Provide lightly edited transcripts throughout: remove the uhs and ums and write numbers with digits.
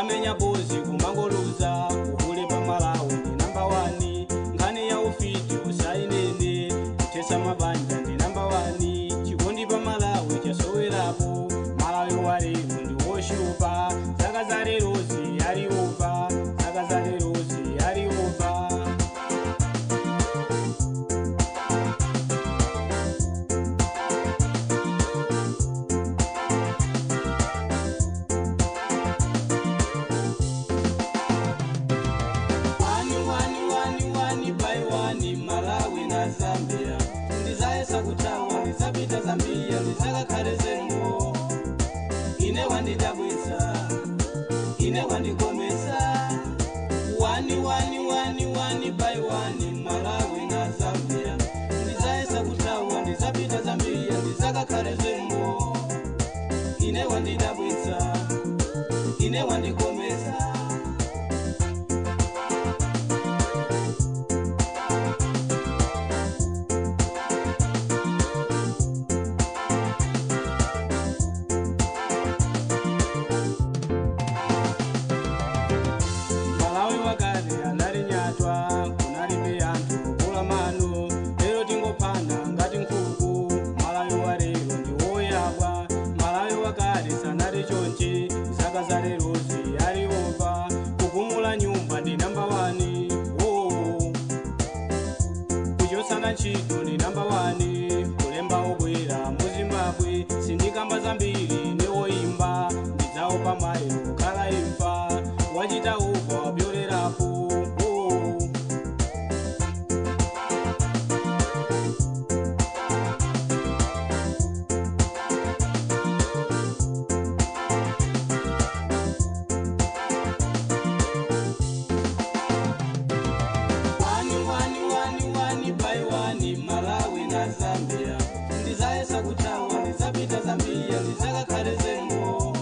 Ukamenya pozi kumangoluza. Uhule pa Malawi ndi namba 1. Nkhani ya ufiti usainene. Kuthesa mabanja ndi namba 1. Chikondi pa Malawi chasowerapo. Malawi walero ndi woshupa. Zaka za lerozi aliupa. Zaka za lerozi aliupa. Malawi na Zambia ndizayesa kutawa ndizapita Zambia ndizakakhale zemo. Ine wandidabwitsa, ine wandikomesa. 1 1 1 1 by 1 Malawi na Zambia ndizayesa kutawa ndizapita Zambia ndizakakhale zemo. Ine wandidabwitsa, ine wandikomesa. Kunalibe anthu kukula mano, lero tingophana ngati nkhuku. Malawi wa lero ndi woyabwa. Malawi wakale sanali chonchi. Zaka za lerozi aliopa. Kukumula nyumba ndi namba 1. Oh. Kuchosana ntchito ndi namba 1. Kulemba obwera mu Zimbabwe. Sindikamba zambiri ndi woyimba. Ndidzaopa mayi kukhala imfa. Wachita upo wapyolerapo. Malawi na Zambia ndizayesa kutawa ndizapita Zambia ndizakakhale zemo.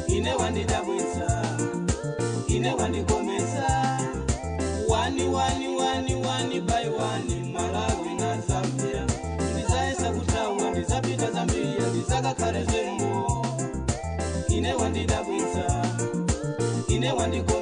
Ine wandidabwitsa, ine wandikomesa. 1 1 1 1 by 1 Malawi na Zambia ndizayesa kutawa ndizapita Zambia ndizakakhale zemo. Ine wandidabwitsa, ine wandikomesa.